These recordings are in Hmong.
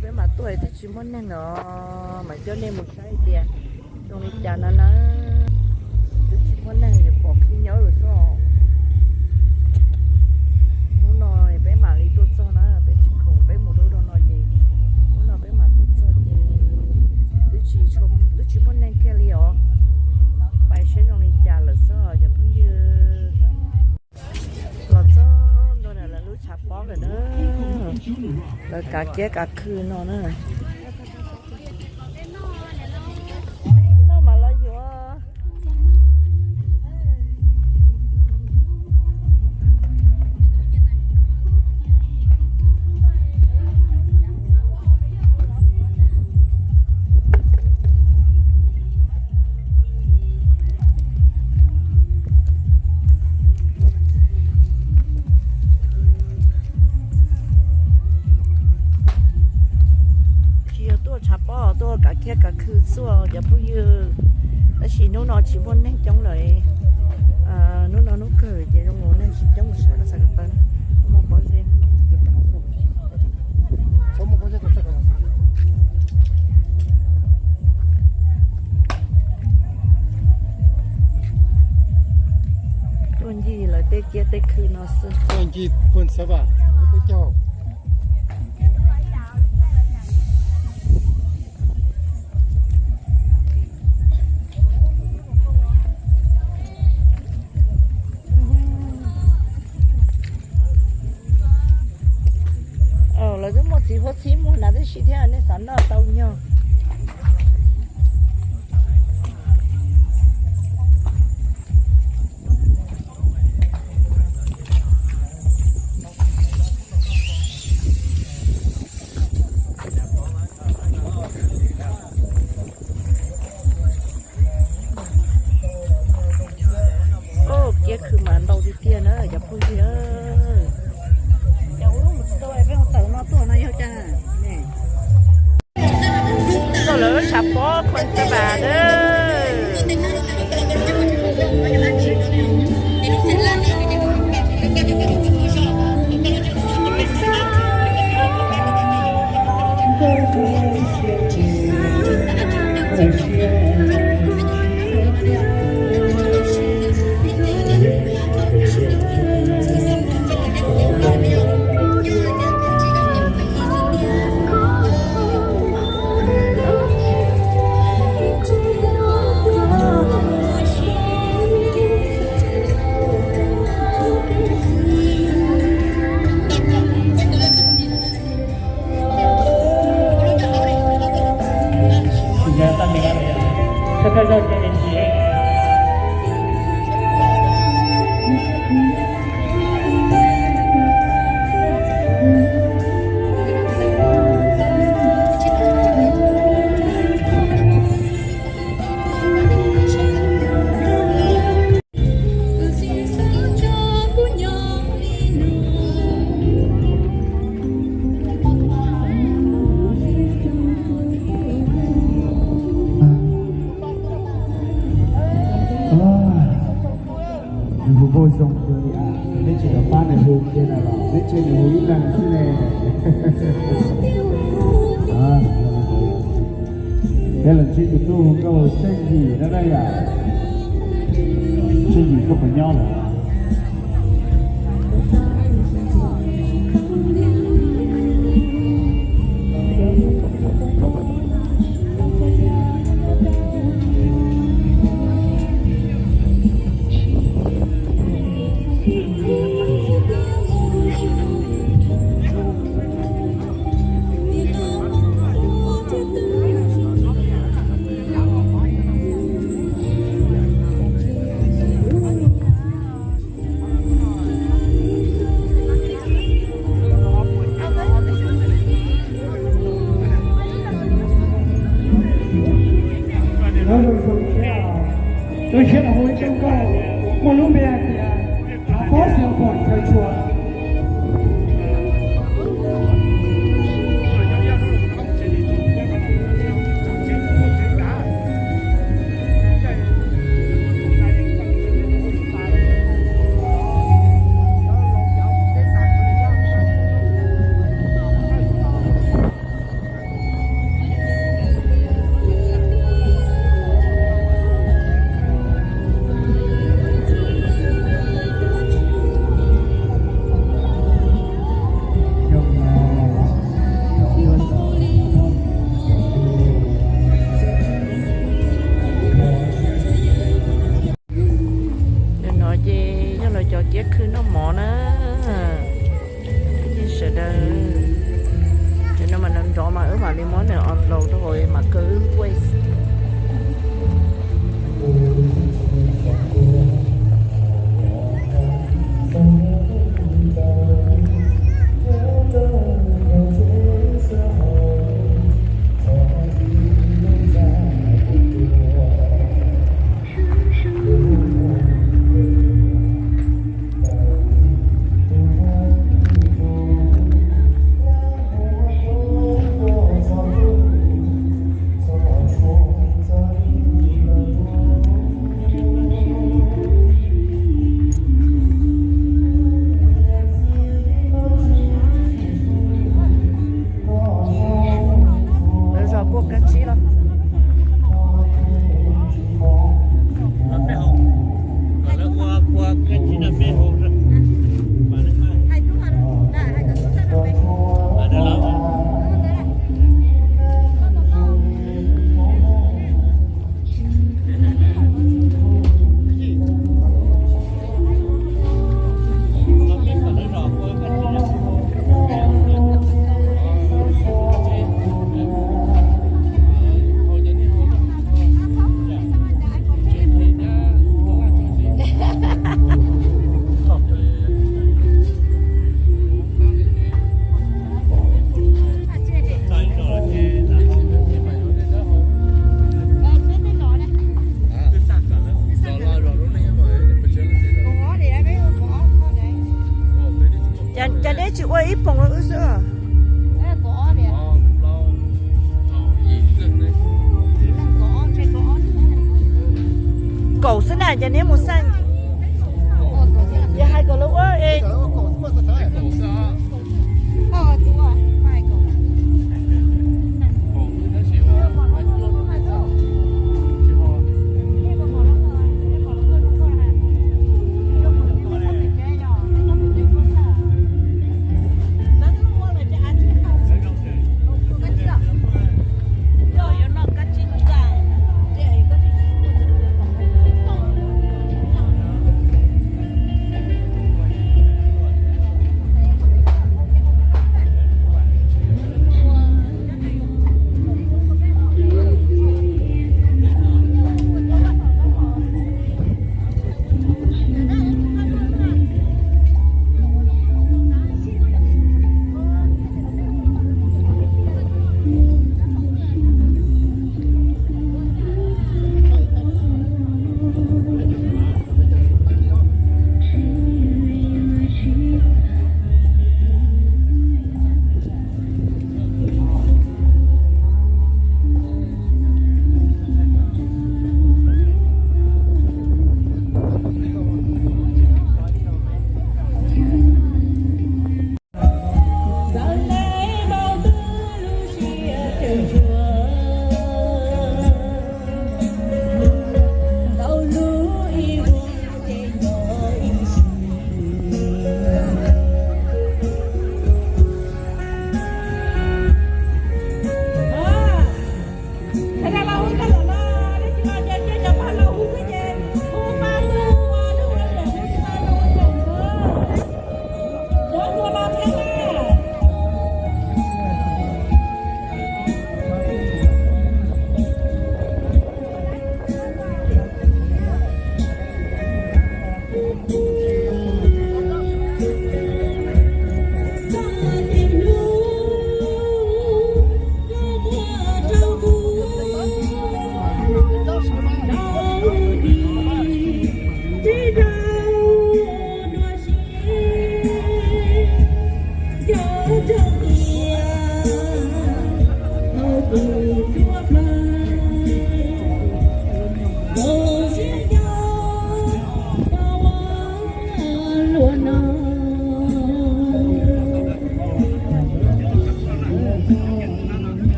Peb mam tuaj twb tsis muaj neeg os, mam coj nej mus saib tias zoo li cas no na. Twb tsis muaj neeg, pom khib nyob lawm xwb. Hnub no peb mam li tuaj txog na, peb tsis khoom peb mus rau no ces hnub no peb mam tuaj txog ces twb tsis, twb tsis muaj neeg kiag li os. Pais saib zoo li cas lawm xwb cov phooj ywg. Los txog ntua ntawm lawv lub tshav pob lawm na. Lawv kav kiab kav khw no na. Noj mas los yuav. Tsis yog tuaj tshav pob, tuaj kav kiab kav khw xwb cov phooj ywg. Tab sis hnub no tsis muaj neeg coob lawm. Hnub no hnub kawg ces zoo li neeg tsis coob, sawv daws xav ko taw muaj pob zeb. Tuaj ncig lawv tej kiab tej khw no xwb. Tuaj ncig puag xav vam peb caug. Lawv twb muaj txiv huab txhib muag na tib si thiab, nej xav noj tau nyog. Kiab khw mas ntau tiag tiag na cov phooj ywg. Txog lawv tshav pob Phoos Xab Vas na. Nws hu nkauj zoo kawg li as, neb tsis tau pab nws hu kiag na los neb tseg nws hu ib leeg xwb ne. Peb los ntsib tus tub hu nkauj Xeeb Yim no na yom. Xeeb Yim koj puas nyob lawm? Li muab nws upload rau hauv Marketplace. Lawv zos kuaj kab tsib los. Cas neb tsis ua ib poom rau wb xwb? Kaum xwb na, ces neb mus xaj. Yog hais kom lawv ua es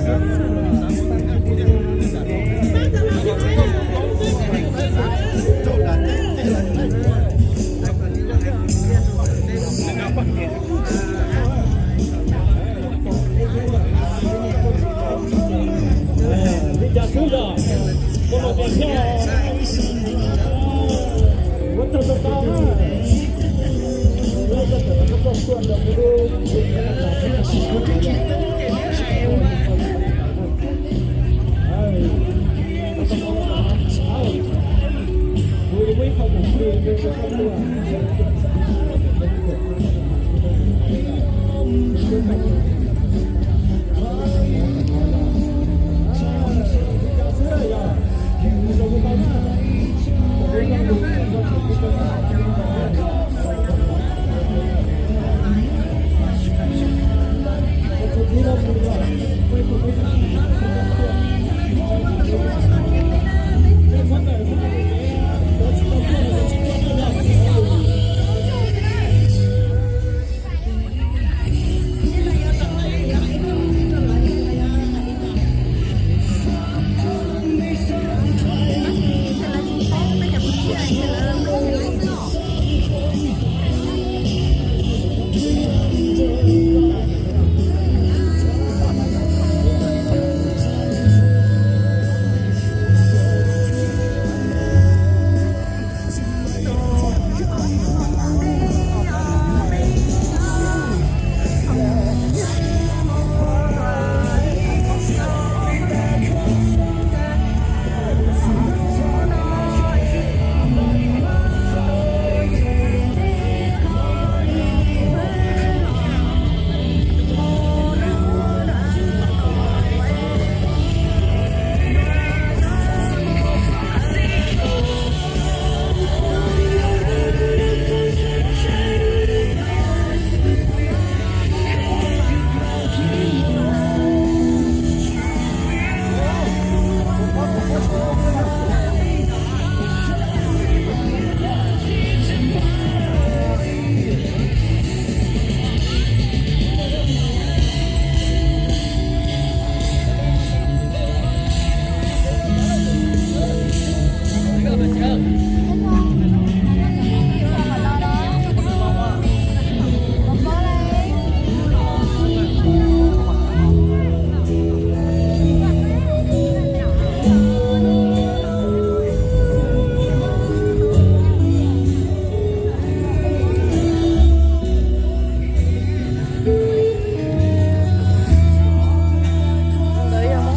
Ntawd yog Hmoob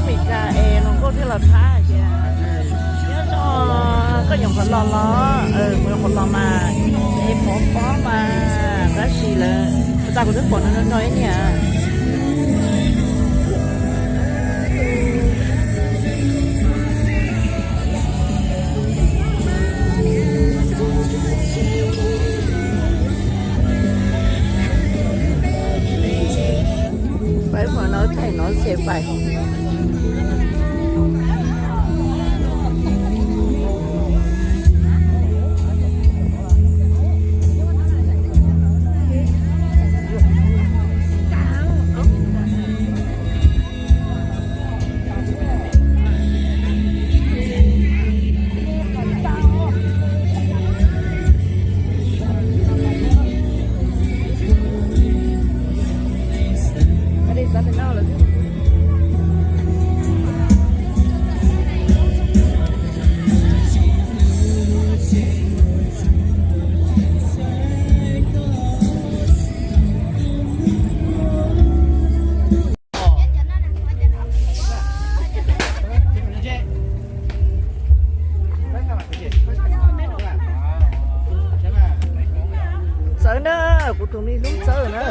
Mes Kas es hluas nkauj thiaj los thab hais tias, nyob zoo, koj nyuam qhuav los los? Kuv nyuam qhuav los mas, es pov pob mas, tab sis lawv, tas kuv twb pom no no ib niag. Peb mus no thaij no xes pais. Txawv na, kuv tus me hlub Txawv na.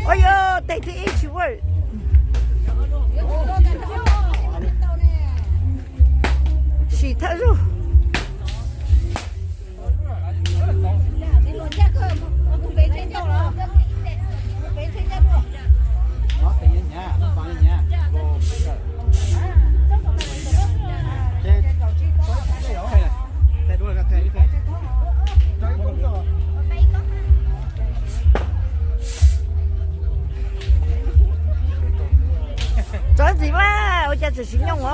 Ua yog tes thib ib tsis work. Sim thawj zug. Ua cas tseem tsis nyooj os?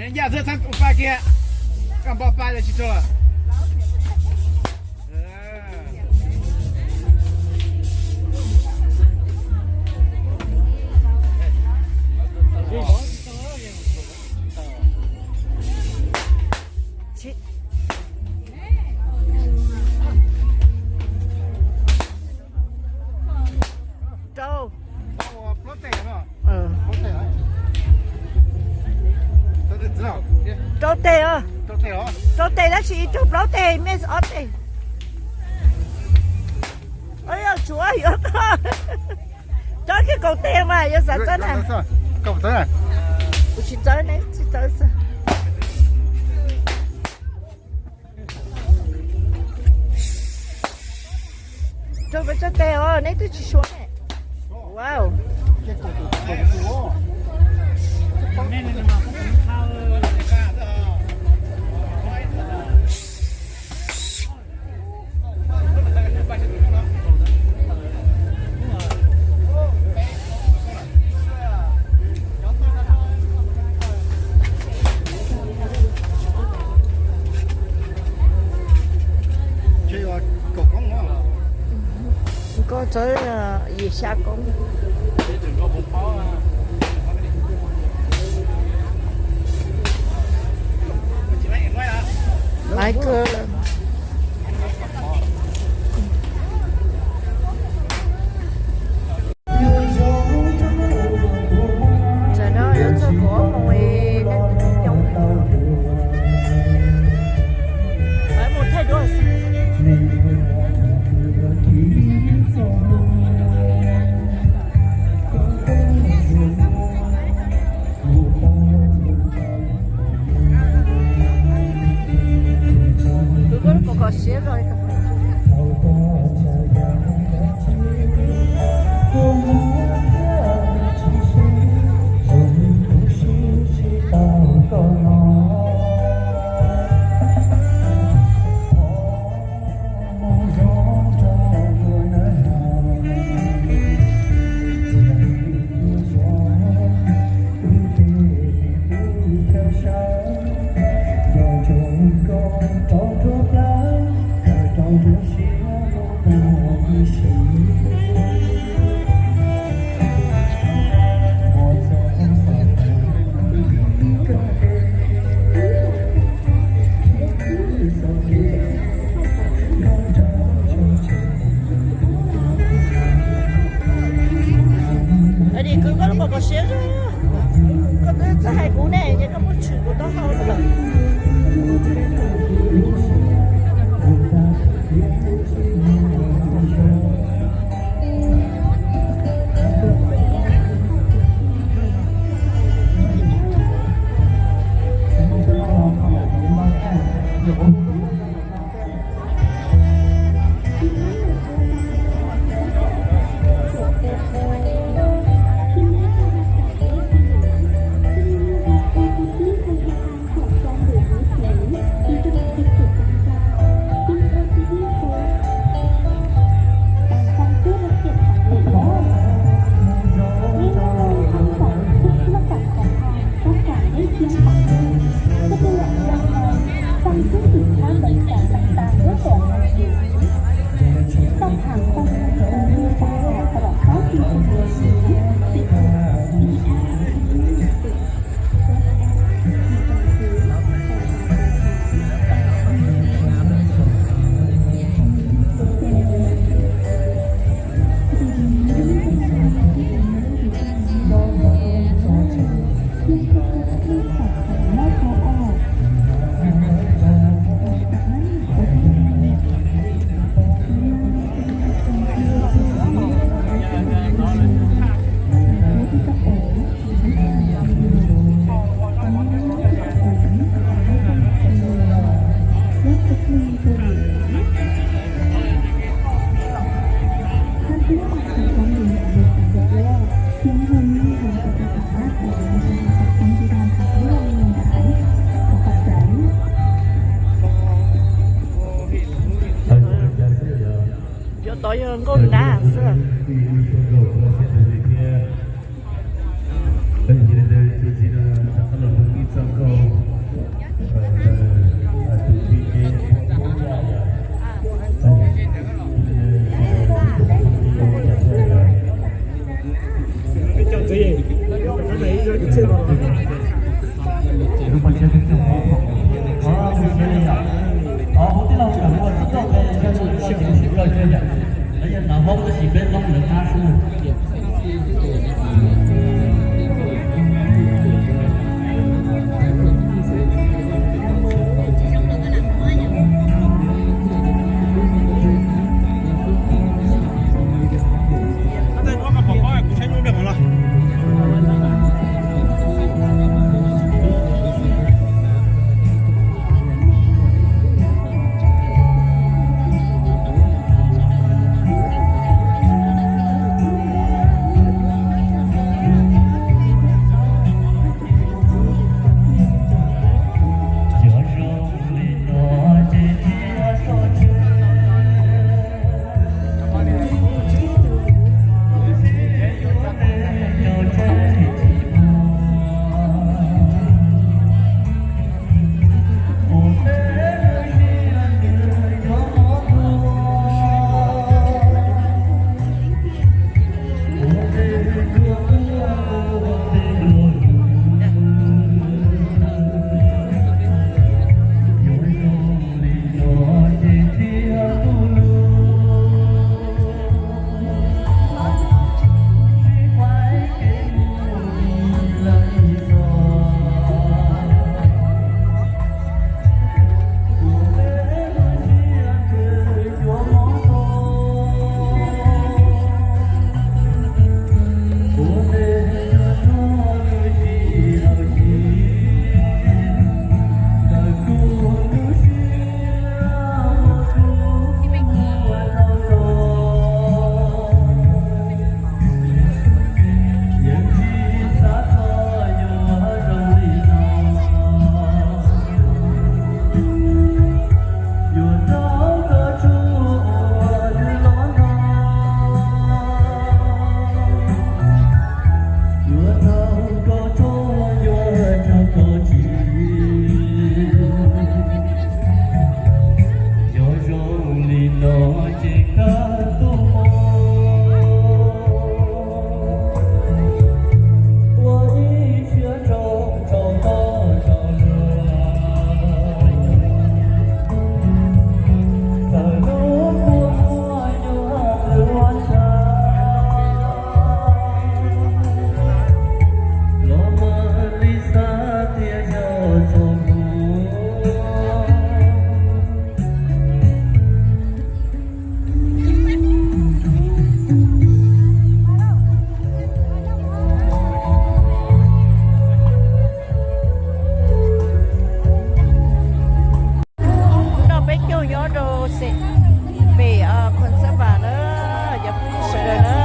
Ncaj xwb, txhab ua pa kiag, koj npog pa tsis raug lawm. Rau. Rau tes os. Rau tes tab sis ib raug plaub tes, miss ob tes. Yog tshuav yuav txog, txog kiag kaum tes mas yuav xav txawb na. Kuv tsis txawb ne, tsis txawb xwb. Rau peb txoj tes os, neb twb tsis suav ne. Wow. Koj txawb yim xya koob. Laiv kawg lawm. Tam no yuav txog kaum ob moos, neeg twb coob. Lawv mus thaij duab xwb. Kuv koj lub kaus kom siab zog li ko. Dim kwv koj lub kaus kom siab zog, koj twb txawj hais kuv ne, ces koj muab tshwm kuv taub hau lawm. Nkauj nrab xwb. Noj peb caug nyob rau pem Khon Xab Vas na, cov phooj ywg sawv daws na.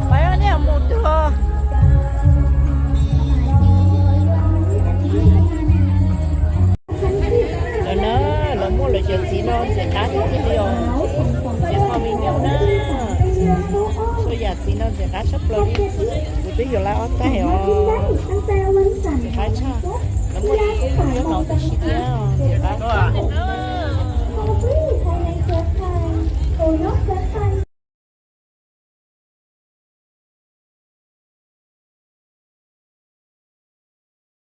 Peb niag mus twg? Lawv na, lawv muaj lawv cov txiv no ntxim qab tiag tiag li os. Txiv qhov me nyuam na, txhua yam txiv no ntxim qab tshaj plaws li. Kuv twb yuav lawv ob taig os, ntxim qab tshaj. Lawv muaj txiv twb yuav laus tib si thiab, ntxim qab tshaj.